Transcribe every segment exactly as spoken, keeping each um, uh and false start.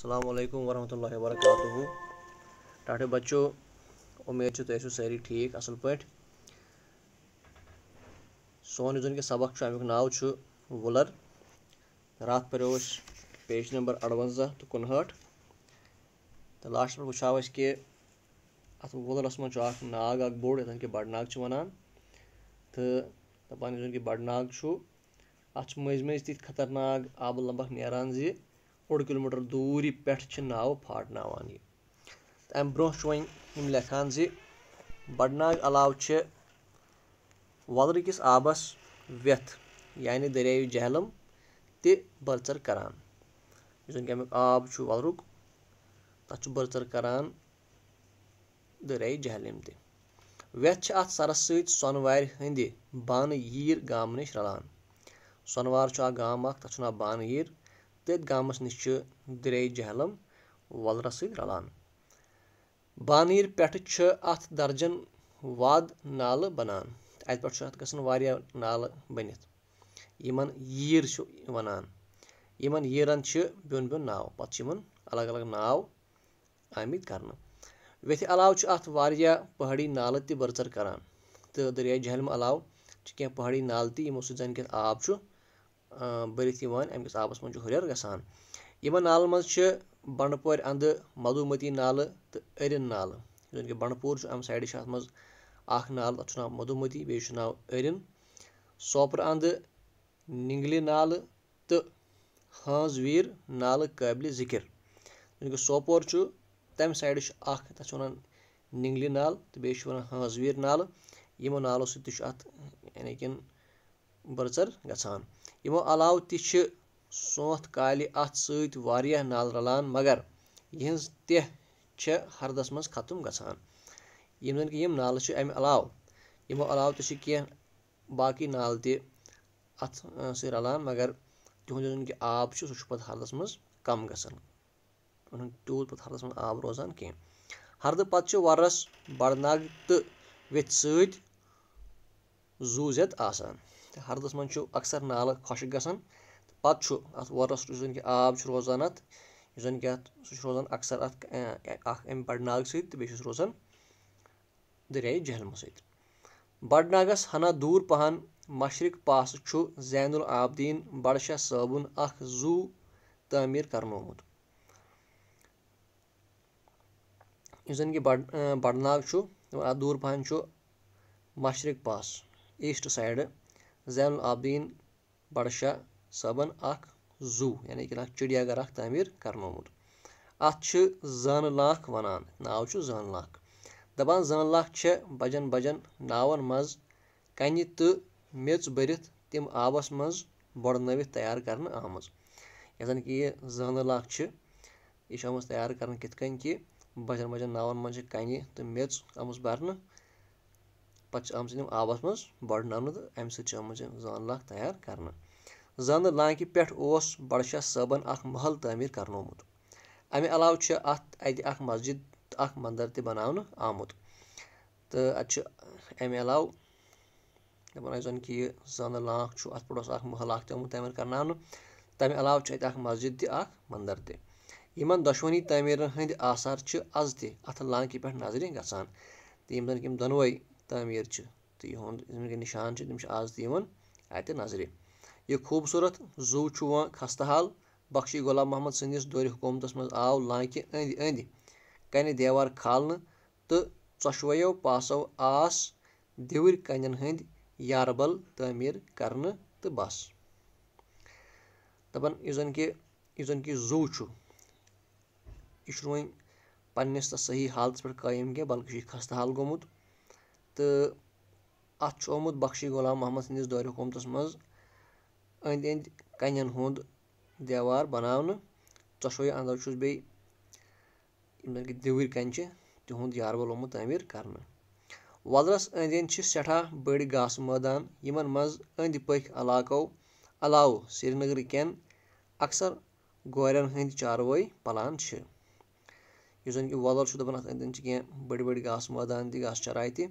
السلام علیکم ورحمۃ اللہ وبرکاتہ۔ ٹاٹھے بچو، امید چھِ تُہۍ ٲسِو سٲری ٹھیٖک، اَصٕل پٲٹھۍ۔ سون یُس زَن کہِ سبق چھُ، اَمیُک ناو چھُ وُلر۔ راتھ پَریو اَسہِ پیج نمبر اَروَنزاہ تہٕ کُنہٲٹھ۔ تہٕ لاسٹَس پٮ۪ٹھ وٕچھاو أسۍ کہِ اَتھ وُلرَس منٛز چھُ اَکھ ناگ اَکھ بوٚڑ، یَتھ زَن کہِ بَڑٕ ناگ چھِ وَنان۔ تہٕ دَپان، یُس زَن کہِ بَڑٕ ناگ چھُ، اَتھ چھِ مٔنٛزۍ مٔنٛزۍ تِتھۍ خطرناک آبہٕ لمبکھ نیران زِ اوٚڑ کِلوٗ میٖٹر دوٗری پٮ۪ٹھ چھِ ناوٕ پھاٹناوان یہِ۔ تہٕ اَمہِ برٛونٛہہ چھُ وۄنۍ یِم لیکھان زِ بَڑٕ ناگ علاوٕ چھِ وۄلرٕ کِس آبَس وٮ۪تھ، یعنی دٔریاوِ جہلم، تہِ بٔرژر کران۔ یُس زَن کہِ اَمیُک آب چھُ وۄلرُک، تَتھ چھُ بٔرژر کران دٔریاوِ جہلم تہِ۔ وٮ۪تھ چھِ اَتھ سرس سۭتۍ سۄنہٕ وارِ ہٕنٛدِ بانہٕ ییٖر گامہٕ نِش رلان۔ سۄنہٕ وار چھُ اکھ گام اکھ، تَتھ چھُ ناو بانہٕ ییٖر۔ تٔتھۍ گامَس نِش چھُ دٔریاوِ جہلم وۄلرَس سۭتۍ رلان۔ بانہٕ ییٖر پٮ۪ٹھٕ چھِ اَتھ درجن واد نالہٕ بنان۔ اَتہِ پٮ۪ٹھ چھُ اَتھ گژھان واریاہ نالہٕ بٔنِتھ۔ یِمن ییٖر چھِ وَنان۔ یِمن ییٖرن چھِ بیوٚن بیوٚن ناو، پَتہٕ چھِ یِمن الگ الگ ناو آمٕتۍ کرنہٕ۔ ویٚتھِ علاوٕ چھُ اَتھ واریاہ پہٲڑی نالہٕ تہِ بٔرژر کران۔ تہٕ دٔریاے جہلمہٕ علاوٕ چھِ کینٛہہ پہٲڑی نالہٕ تہِ، یِمو سۭتۍ زَن کہِ اَتھ آب چھُ، آ، بٔرِتھ یِوان، اَمہِ کِس آبَس منٛز چھُ ہُرٮ۪ر گژھان۔ یِمن نالَن منٛز چھِ بنڈپورِ اَندٕ مدھومتی نالہٕ تہٕ أرِن نالہٕ۔ یُس زَن کہِ بنڈپوٗر چھُ، اَمہِ سایڈٕ چھِ اَتھ منٛز اکھ نالہٕ، تَتھ چھُ ناو مدھومتی، بیٚیہِ چھُ ناو أرِن۔ سوپرٕ اَندٕ نِنگلہِ نالہٕ تہٕ ہٲنز ویٖر نالہٕ قٲبلِ ذِکِر۔ یُس زَن کہِ سوپور چھُ، تَمہِ سایڈٕ چھُ اکھ، تَتھ چھِ وَنان نِنگلہِ نالہٕ تہٕ بیٚیہِ چھِ وَنان ہٲنز ویٖر نالہٕ۔ یِمو نالو سۭتۍ تہِ چھُ اَتھ، یعنی کہِ، بٔرژر گژھان۔ یِمو علاوٕ تہِ چھِ سونٛتھ کالہِ اَتھ سۭتۍ واریاہ نالہٕ رلان، مگر یِہٕنٛز تہہ چھےٚ ہردس منٛز ختم گژھان۔ یِم زَن کہِ یِم نالہٕ چھِ اَمہِ علاوٕ، یِمو علاوٕ تہِ چھِ کینٛہہ باقٕے نالہٕ تہِ اَتھ، آ، سۭتۍ رلان، مگر تِہُنٛد یُس زَن کہِ آب چھُ، سُہ چھُ پَتہٕ ہردس منٛز کم گژھان۔ تِمن ہُنٛد تیوٗت پَتہٕ ہردَس منٛز آب روزان کینٛہہ۔ ہردٕ پَتہٕ چھِ وۄلرَس بَڑناگ تہٕ ویٚتھِ سۭتۍ زُو زیٚد آسان۔ تہٕ ہردَس منٛز چھُ اکثر نالہٕ خۄشٕک گژھان۔ تہٕ پَتہٕ چھُ اَتھ وۄلرَس یُس زَن کہِ آب چھُ روزان اَتھ، یُس زَن کہِ اَتھ، سُہ چھُ روزان اکثر اَتھ، اَ، اَکھ اَمہِ بَڑناگ سۭتۍ تہٕ بیٚیہِ چھُس روزان دٔریاے جہلمہٕ سۭتۍ۔ بَڑناگَس ہنا دوٗر پَہَن مشرق پاسہٕ چھُ زین العابدین بَڑٕ شاہ صٲبُن اَکھ زُو تعمیٖر کرنومُت۔ یُس زَن کہِ بَڑ-، اَ، بَڑناگ چھُ، اَتھ دوٗر پَہَن چھُ مشرق پاس، ایسٹ سایڈٕ، زین العابدین بَڑٕ شاہ صٲبَن اَکھ زُو، یعنی کہِ اَکھ چِڑیا گھر اَکھ تعمیٖر کرنومُت۔ اَتھ چھِ زٲنہٕ لانٛکھ وَنان، ناو چھُ زٲنہٕ لانٛکھ۔ دَپان، زٲنہٕ لانٛکھ چھےٚ بَجَن بَجَن ناوَن منٛز کَنہِ تہٕ میٚژ بٔرِتھ تِم آبَس منٛز بۄڑنٲوِتھ تیار کرنہٕ آمٕژ۔ یۄس زَن کہِ یہِ زٲنہٕ لانٛکھ چھِ، یہِ چھِ آمٕژ تیار کرنہٕ کِتھ کٔنۍ کہِ بَجَن بَجَن ناوَن منٛز چھِ کَنہِ تہٕ میٚژ آمٕژ بَرنہٕ، پَتہٕ چھِ آمژٕ یِم آبَس منٛز بۄڑناونہٕ تہٕ اَمہِ سۭتۍ چھِ آمٕژ یہِ زٲنہٕ لانٛکھ تیار کرنہٕ۔ زٲنہٕ لانٛکہِ پٮ۪ٹھ اوس بَڑٕ شاہ صٲبَن اَکھ محل تعمیٖر کرنومُت۔ اَمہِ علاوٕ چھِ اَتھ اَتہِ اَکھ مسجد تہٕ اَکھ مندر تہِ بناونہٕ آمُت۔ تہٕ اَتہِ چھُ اَمہِ علاوٕ دَپان، یُس زَن کہِ یہِ زٲنہٕ لانٛکھ چھُ، اَتھ پٮ۪ٹھ اوس اَکھ محل اَکھ تہِ آمُت تعمیٖر کرناونہٕ۔ تَمہِ علاوٕ چھُ اَتہِ اَکھ مسجد تہِ، اَکھ مندر تہِ۔ یِمن دۄشوٕنی تعمیٖرن ہٕنٛدۍ آثار چھِ از تہِ اَتھ لانٛکہِ پٮ۪ٹھ نظرِ گژھان۔ تہٕ یِم زَن کہِ یِم دۄنوَے تعمیٖر چھِ تہٕ یِہُنٛد یِم زَن کہِ نِشان چھِ، تِم چھِ از تہِ یِوان اَتہِ نظرِ۔ یہِ خوٗبصوٗرت زُو چھُ وۄنۍ خستہٕ حال۔ بخشی غلام محمد سٕنٛدِس دورِ حکوٗمتس منٛز آو لانٛکہِ أنٛدۍ أنٛدۍ کنہِ دیوار کھالنہٕ تہٕ ژۄشوَیو پاسو آس دِوٕرۍ کنٮ۪ن ہٕنٛدۍ یاربل تعمیٖر کرنہٕ تہٕ بس۔ دَپان، یُس زَن کہِ، یُس زَن کہِ زُو چھُ، یہِ چھُنہٕ وۄنۍ پننِس تَتھ صحیح حالتس پٮ۪ٹھ قٲیِم کینٛہہ، بلکہِ چھُ یہِ خستہٕ حال گوٚمُت۔ تہٕ اَتھ چھُ آمُت بخشی غلام محمد سٕنٛدِس دورِ حکوٗمتس منٛز أنٛدۍ أنٛدۍ کنٮ۪ن ہُنٛد دیوار بناونہٕ۔ ژۄشوَے اندو چھُس بیٚیہِ یِم زَن کہِ دِوٕرۍ کَنہِ چھِ، تِہُنٛد یاربل آمُت تعمیٖر کرنہٕ۔ وۄلرَس أنٛدۍ أنٛدۍ چھِ سٮ۪ٹھاہ بٔڑۍ گاسہٕ مٲدان، یِمن منٛز أنٛدۍ پٔکۍ علاقو علاوٕ سرینگرٕ کٮ۪ن اکثر گورٮ۪ن ہٕنٛدۍ چاروٲے پلان چھِ۔ یُس زَن کہِ وۄلر چھُ، دَپان، اَتھ أنٛدۍ أنٛدۍ چھِ کینٛہہ بٔڑۍ بٔڑۍ گاسہٕ مٲدان تہِ، گاسہٕ چراے تہِ،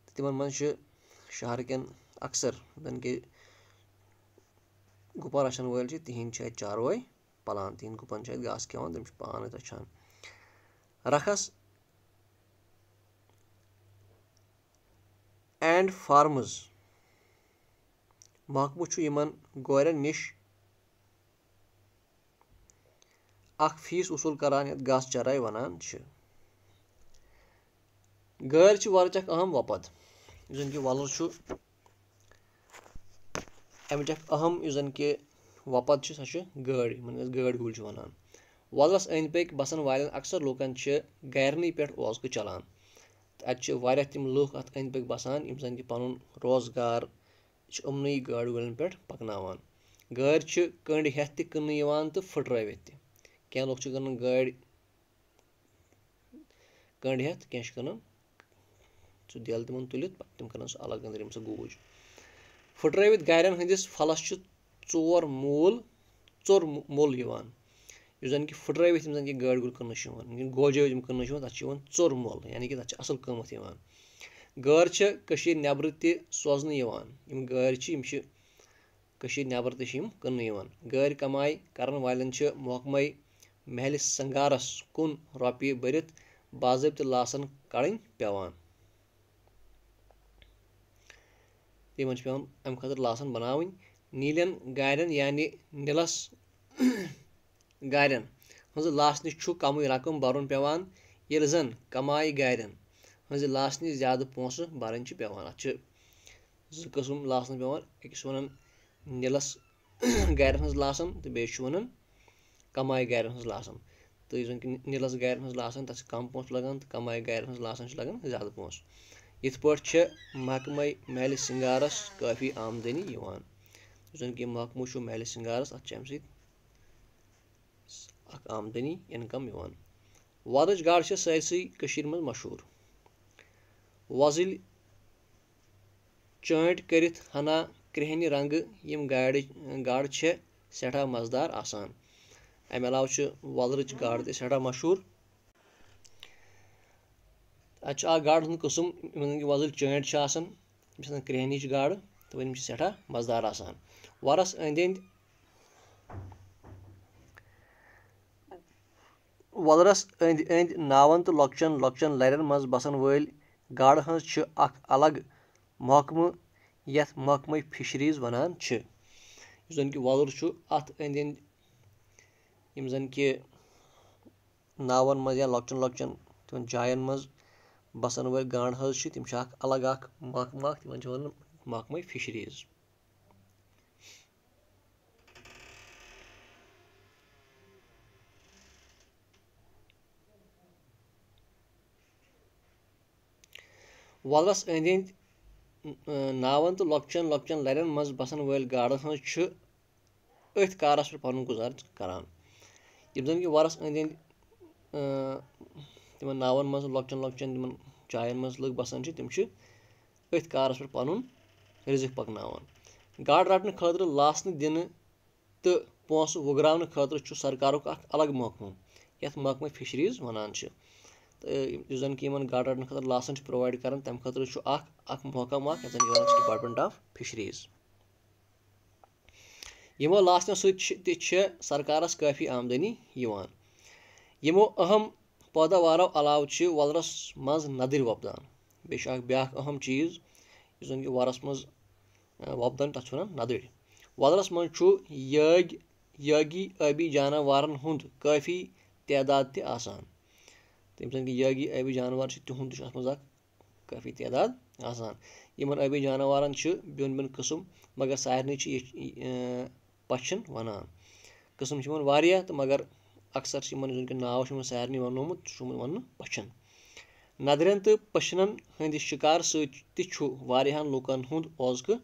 تہٕ تِمن منٛز چھِ شہرٕ کٮ۪ن اکثر، یِم زَن کہِ گُپن رَچھن وٲلۍ چھِ، تِہِنٛدۍ چھِ اَتہِ چاروٲے پَلان، تِہِنٛدۍ گُپَن چھِ اَتہِ گاسہٕ کھٮ۪وان، تِم چھِ پانہٕ رَچھان۔ رَکھَس اینڈ فارمٕز، محکمہٕ چھُ یِمَن گورٮ۪ن نِش اکھ فیس وصوٗل کران، یَتھ گاسہٕ چرٲے وَنان چھِ۔ گٲرۍ چھِ وَلرٕچ اکھ اَہَم وۄپَد، یُس زَن کہِ وَلُر چھُ، اَمِچ اکھ اَہَم یُس زَن کہِ وۄپَد چھِ، سۄ چھِ گٲرۍ، یِمَن أسۍ گٲرۍ گُلۍ چھِ وَنان۔ وَلرَس أنٛدۍ پٔکۍ بَسَن والٮ۪ن اکثر لوٗکَن چھِ گارٮ۪نٕے پٮ۪ٹھ اوزکہٕ چَلان۔ تہٕ اَتہِ چھِ واریاہ تِم لوٗکھ اَتھ أنٛدۍ پٔکۍ بَسان، یِم زَن کہِ پَنُن روزگار چھِ یِمنٕے گٲرۍ گُلٮ۪ن پٮ۪ٹھ پَکناوان۔ گٲرۍ چھِ کٔنٛڈۍ ہٮ۪تھ تہِ کٕننہٕ یِوان تہٕ پھٕٹرٲوِتھ تہِ۔ کینٛہہ لُکھ چھِ کٕنان گٲرۍ کٔنٛڈۍ ہٮ۪تھ، کینٛہہ چھِ کٕنان سُہ دٮ۪ل تِمَن تُلِتھ، پَتہٕ تِم کٕنان سُہ الگ، أنٛدرِم سُہ گوٗج۔ پھٕٹرٲوِتھ گارٮ۪ن ہٕنٛدِس پھَلَس چھِ ژور موٗل، ژوٚر مُ-، مُل یِوان۔ یُس زَن کہِ پھٕٹرٲوِتھ یِم زَن کہِ گٲرۍ گُلۍ کٕننہٕ چھِ یِوان، یِم گوجٲوِتھ یِم کٕننہٕ چھِ یِوان، تَتھ چھِ یِوان ژوٚر مُل، یعنی کہِ تَتھ چھِ اَصٕل قۭمَتھ یِوان۔ گٲرۍ چھِ کٔشیٖرِ نٮ۪برٕ تہِ سوزنہٕ یِوان۔ یِم گٲرۍ چھِ، یِم چھِ کٔشیٖرِ نٮ۪بر تہِ چھِ یِم کٕننہٕ یِوان۔ گٲرۍ کماے کرن والٮ۪ن چھِ محکمے محلِ سنگارس کُن رۄپیہِ بٔرِتھ باضٲبطہٕ لاسن کڑٕنۍ پٮ۪وان۔ یِمن چھِ پٮ۪وان اَمہِ خٲطرٕ لاسن بناوٕنۍ۔ نیٖلٮ۪ن گارٮ۪ن یعنی نیٖلس گارٮ۪ن ہٕنٛزِ لاسنہِ چھُ کمٕے رقم برُن پٮ۪وان، ییٚلہِ زن کمایہِ گارٮ۪ن ہٕنٛزِ لاسنہِ زیادٕ پونٛسہٕ برٕنۍ چھِ پٮ۪وان۔ اتھ چھِ زٕ قٕسم لاسنہٕ پٮ۪وان، أکِس چھِ ونان نیٖلس گارٮ۪ن ہٕنٛز لاسن تہٕ بیٚیہِ چھِ ونان کمایہِ گارٮ۪ن ہٕنٛز لاسن۔ تہٕ یُس زن کہِ نیٖلس گارٮ۪ن ہٕنٛز لاسن، تتھ چھِ کم پونٛسہٕ لگان، تہٕ کمایہِ گارٮ۪ن ہٕنٛز لاسن چھِ لگان زیادٕ پونٛسہٕ۔ یِتھ پٲٹھۍ چھِ محکمے محلِ سنگارس کٲفی آمدنی یِوان۔ یُس زن کہِ یہِ محکمہٕ چھُ محلِ سنگارس، اتھ چھِ امہِ سۭتۍ اکھ آمدنی، انکم یِوان۔ وۄزٕج گاڈٕ چھِ سٲرسٕے کٔشیٖرِ منٛز مشہوٗر۔ وۄزٕلۍ چٲنٛٹۍ کٔرِتھ ہنا کرٛہنہِ رنٛگہٕ یِم گاڈٕ، گاڈٕ چھِ سٮ۪ٹھاہ مزٕدار آسان۔ اَمہِ علاوٕ چھِ وۄزٕلٕچ گاڈٕ تہِ سٮ۪ٹھاہ مشہوٗر۔ اَتہِ چھُ اکھ گاڈٕ ہُنٛد قٕسم، یِمن زَن کہِ وۄزٕلۍ چٲنٛٹۍ چھِ آسان، یِم چھِ آسان کرٛہنِچ گاڈٕ، تہٕ وۄنۍ یِم چھِ سٮ۪ٹھاہ مزٕدار آسان۔ وۄرس أنٛدۍ أنٛدۍ وۄلرَس أنٛدۍ أنٛدۍ ناوَن تہٕ لۄکچَن لۄکچَن لَرٮ۪ن منٛز بسَن وٲلۍ گاڈٕ ہٲنٛز چھِ اکھ الگ محکمہٕ، یَتھ محکمَے فِشریٖز وَنان چھِ۔ یُس زَن کہِ وۄلُر چھُ، اَتھ أنٛدۍ أنٛدۍ یِم زَن کہِ ناوَن منٛز یا لۄکچَن لۄکچَن تِمَن جایَن منٛز بسَن وٲلۍ گاڈٕ ہٲنٛز چھِ، تِم چھِ اکھ الگ اکھ محکمہٕ اکھ، تِمَن چھِ وَنان محکمَے فِشریٖز۔ وۄلرَس أنٛدۍ أنٛدۍ، اۭں، ناوَن تہٕ لۄکچَن لۄکچَن لَرٮ۪ن منٛز بسَن وٲلۍ گاڈٕ ہٲنٛز چھِ أتھۍ کارَس پٮ۪ٹھ پَنُن گُزارٕ کران۔ یِم زَن کہِ وۄلرَس أنٛدۍ أنٛدۍ، اۭں، تِمَن ناوَن منٛز لۄکچَن لۄکچَن تِمَن جایَن منٛز لُکھ بسان چھِ، تِم چھِ أتھۍ کارَس پٮ۪ٹھ پَنُن رِزِق پَکناوان۔ گاڈٕ رَٹنہٕ خٲطرٕ لاسنہٕ دِنہٕ تہٕ پونٛسہٕ وُگراونہٕ خٲطرٕ چھُ سرکارُک اکھ الگ محکمہٕ، یَتھ محکمہٕ فِشریٖز وَنان چھِ۔ تہٕ یُس زَن کہِ یِمَن گاڈٕ رَٹنہٕ خٲطرٕ لاسَن چھِ provide کران، تَمہِ خٲطرٕ چھُ اکھ، اکھ محکمہٕ اکھ، یَتھ زَن وَنان چھِ Department of Fisheries۔ یِمو لاسنو سۭتۍ چھِ، تہِ چھِ سرکارَس کٲفی آمدنی یِوان۔ یِمو اہم پٲداوارو علاوٕ چھِ وۄلرَس منٛز نَدٕرۍ وۄپدان۔ بیٚیہِ چھُ اکھ بیٛاکھ اہم چیٖز، یُس زَن کہِ وۄلرَس منٛز، اَ، وۄپدان، تَتھ چھِ وَنان نَدٕرۍ۔ وۄلرَس منٛز چھُ یٲگۍ، یٲگی ٲبی جاناوارَن ہُنٛد کٲفی تعداد تہِ آسان۔ تہٕ یِم زَن کہِ یٲگی ٲبی جاناوار چھِ، تِہُنٛد تہِ چھُ اَتھ منٛز اکھ کٲفی تعداد آسان۔ یِمَن ٲبی جاناوارَن چھِ بیوٚن بیوٚن قٕسٕم، مگر سارنٕے چھِ یہِ، اَ، پَچھَن وَنان۔ قٕسٕم چھِ یِمَن واریاہ تہٕ مگر اکثر چھِ یِمَن، یُس زَن کہِ ناو چھُ یِمَن سارنٕے وَننومُت، سُہ چھُ یِمَن وَننہٕ پَچھَن۔ نَدرٮ۪ن تہٕ پٔچھنَن ہٕنٛدِ شِکار سۭتۍ تہِ چھُ واریاہَن لوٗکَن ہُنٛد اوزکہٕ،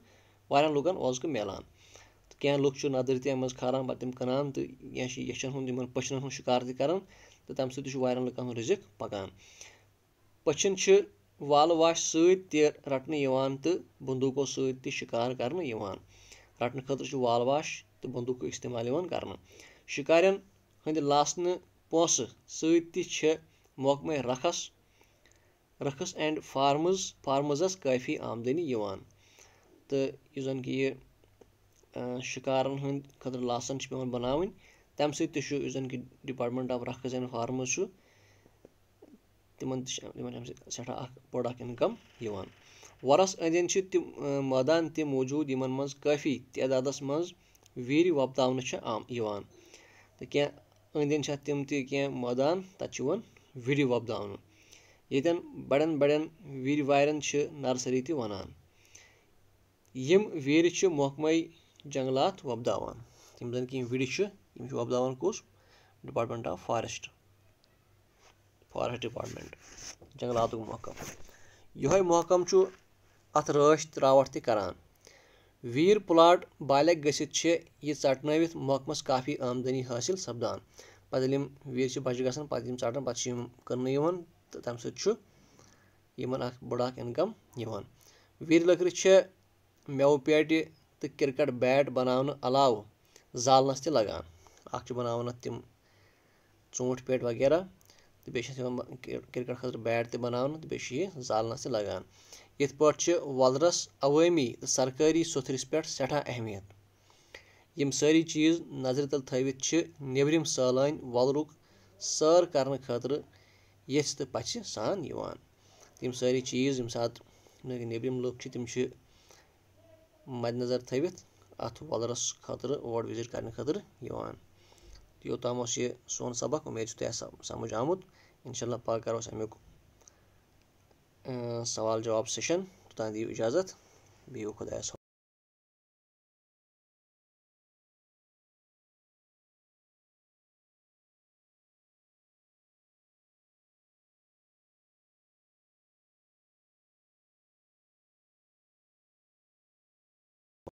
واریاہَن لوٗکَن اوزکہٕ میلان۔ تہٕ کینٛہہ لُکھ چھِ نَدٕرۍ تہِ اَمہِ منٛز کھاران، پَتہٕ تِم کٕنان تہٕ یا چھِ یَچھَن ہُنٛد، یِمَن پٔچھنَن ہُنٛد شِکار تہِ کَران تہٕ تَمہِ سۭتۍ تہِ چھُ واریاہَن لُکَن ہُنٛد رِزِق پَکان۔ پٔچھِن چھِ والہٕ واش سۭتۍ تہِ رَٹنہٕ یِوان تہٕ بندوٗقو سۭتۍ تہِ شِکار کرنہٕ یِوان۔ رَٹنہٕ خٲطرٕ چھُ والہٕ واش تہٕ بندوٗقُک استعمال یِوان کرنہٕ۔ شِکارٮ۪ن ہٕنٛدِ لاسنہٕ پونٛسہٕ سۭتۍ تہِ چھِ محکمہٕ رَکھَس، رَکھَس اینڈ فارمٕز، فارمٕزَس کٲفی آمدنی یِوان۔ تہٕ یُس زَن کہِ یہِ، اَ، شِکارَن ہٕنٛدِ خٲطرٕ لاسَن چھِ پٮ۪وان بَناوٕنۍ، تَمہِ سۭتۍ تہِ چھُ، یُس زَن کہِ Department of Rocks and Forms چھُ، تِمن تہِ چھِ، تِمن چھِ اَمہِ سۭتۍ سٮ۪ٹھاہ اکھ بوٚڑ اکھ income یِوان۔ وۄرس أنٛدۍ أنٛدۍ چھِ تِم، اۭں، مٲدان تہِ موٗجوٗد، یِمن منٛز کٲفی تعدادس منٛز ویٖرِ وۄپداونہٕ چھِ آم-، یِوان۔ تہٕ کینٛہہ أنٛدۍ أنٛدۍ چھِ اَتھ تِم تہِ کینٛہہ مٲدان، تَتہِ چھِ یِوان ویٖرِ وۄپداونہٕ۔ ییٚتٮ۪ن بڑٮ۪ن بڑٮ۪ن ویٖرِ وارٮ۪ن چھِ nursery تہِ وَنان۔ یِم ویٖرِ چھِ محکمَے جنٛگلات وۄپداوان۔ یِم زَن کہِ یِم وِرِ چھِ، یِم چھِ وۄپداوان کُس؟ Department of Forest، Forest Department، جنٛگلاتُک محکمہٕ۔ یِہوٚے محکمہٕ چھُ اَتھ رٲچھ تہٕ راوَٹھ تہِ کران۔ ویٖر plot بالغ گٔژھِتھ چھِ یہِ ژَٹنٲوِتھ محکمَس کافی آمدنی حٲصِل سپدان۔ پَتہٕ ییٚلہِ یِم ویٖر چھِ بَجہِ گژھان، پَتہٕ یِم ژَٹان، پَتہٕ چھِ یِم کٕننہٕ یِوان تہٕ تَمہِ سۭتۍ چھُ یِمَن اَکھ بٔڑ اَکھ income یِوان۔ ویٖرِ لٔکرِ چھِ مٮ۪وٕ پیٹہِ تہٕ cricket bat بناونہٕ علاوٕ زالنَس تہِ لگان۔ اَکھ چھِ بناوان اَتھ تِم ژوٗنٛٹھۍ پیٹہِ وغیرہ، تہٕ بیٚیہِ چھِ اَتھ یِوان cricket خٲطرٕ bat تہِ بناونہٕ، تہٕ بیٚیہِ چھِ یہِ زالنَس تہِ لگان۔ یِتھ پٲٹھۍ چھِ وۄلرَس عوٲمی تہٕ سرکٲری سوٚتھرِس پٮ۪ٹھ سٮ۪ٹھاہ اہمیت۔ یِم سٲری چیٖز نظرِ تل تھٲوِتھ چھِ نیٚبرِم سٲلٲنۍ وۄلرُک سٲر کرنہٕ خٲطرٕ یژھِ تہٕ پژھِ سان یِوان۔ تِم سٲری چیٖز ییٚمہِ ساتہٕ نیٚبرِم لُکھ چھِ، تِم چھِ مدِ نظر تھٲوِتھ اَتھ وۄلرَس خٲطرٕ اور visit کرنہٕ خٲطرٕ یِوان۔ تہٕ یوٚتام اوس یہِ سون سبق، اُمید چھِ تۄہہِ سم-، سمجھ آمُت۔ انشاءاللہ پگاہ کرو أسۍ اَمیُک، اۭں، سوال جواب session۔ توٚتام دِیِو اِجازت، بِہِو خۄدایَس حوالہٕ۔